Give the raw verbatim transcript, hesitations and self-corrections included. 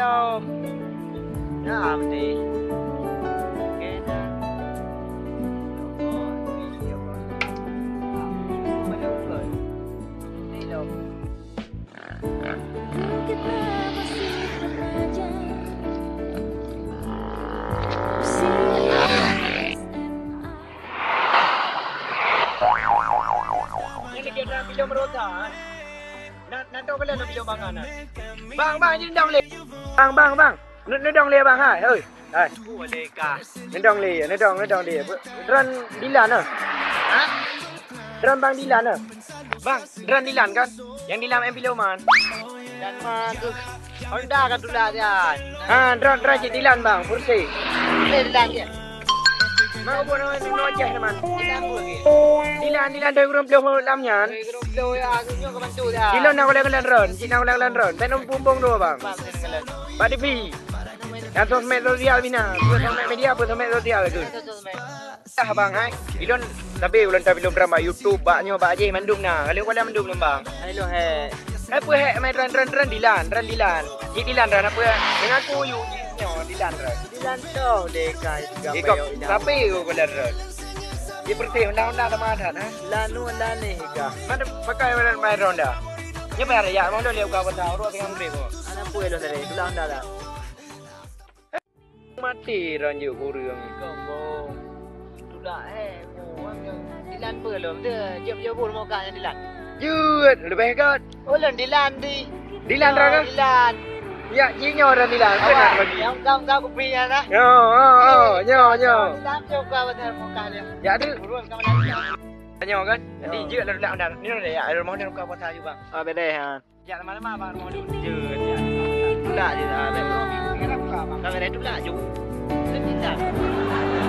Oh. Ya, Abdi. Oke, dah. Ini kita bilang meroda, eh. Na, na dong lé, na bilang bang, na. Bang, bang, jih dong lé. Bang, bang, bang. Na, na dong lé, bang, hai. Hei. Hai. Boleh kah? Na dong lé, na dong, na dong lé. Droen Dilan, na. Ha? Droen Bang Dilan, na. Bang, droen Dilan kan? Yang Dilan M P Loman. Dan mah tu. Honda ka tulak dia. Ha, droen, droen cit Dilan, bang, Porsche. Boleh Dilan dia. Mak buat nama ni, nama Aceh teman. Dilan, Dilan dari Gurun Peluh lam nyan. Dari Gurun Peluh ya, aku nyoe ka bantu dia. Dilan nak oleh kelan ron, cit nak oleh kelan ron. Bèk nang pumpung dua, bang. Bang, dia kelan. Pak Devi. Yang sosmed sosial bina. Sosmed media apa sosmed sosial tu? Sosmed. Dah, bang, hai. Ilôn, tapi ulôn tapi lôn ram bak YouTube, bak nyoe, bak jih mandum na. Kalau kuala mandum lôn, bang. Hai lo, hai. Hai, peue hai, mai ran, ran, ran Dilan, ran Dilan. Cit Dilan ran apa? Mengaku you nyoe Dilan ran. Dilan toh, deka, Ikok, tapi you kuala ran. Di perti undang-undang sama ada, ha? Lanu lani ka. Mana pakai undang-undang ronda? Nyoe bayar ya, mau lihat kau kata, urut dengan beri kau. Anak pue lo dari, tulang dah lah. Maté ranjut kureueng. Kong, kong. Tulak, eh. Oh, Dilan peue lom tu? Jeuet jaweueb rumoh kah nyan Dilan? Jeuet, leubeh göt. Oh, lôn Dilan di. Dilan Oh, rara? Dilan. Ya, ji nyoe ran Dilan. Awak, Peue nak bagi? Yang kau, kau kupi nyan lah. Yo, oh, oh, nyoe, nyoe. Dilan tu kau pasal rumoh kah dia. Ya, tu. Buruan kau nak Dilan. Nyoe kan? Nanti Yo. Jeuet lah tulak dah. Ni dah ya, rumoh ni kau pasal juga. Ah, bedeh, ha. Jak lama-lama abang mau duduk. Jeuet, ya. Tulak je lah, baik. Sekarang buka abang. Kamera tulak je. Tulak je lah.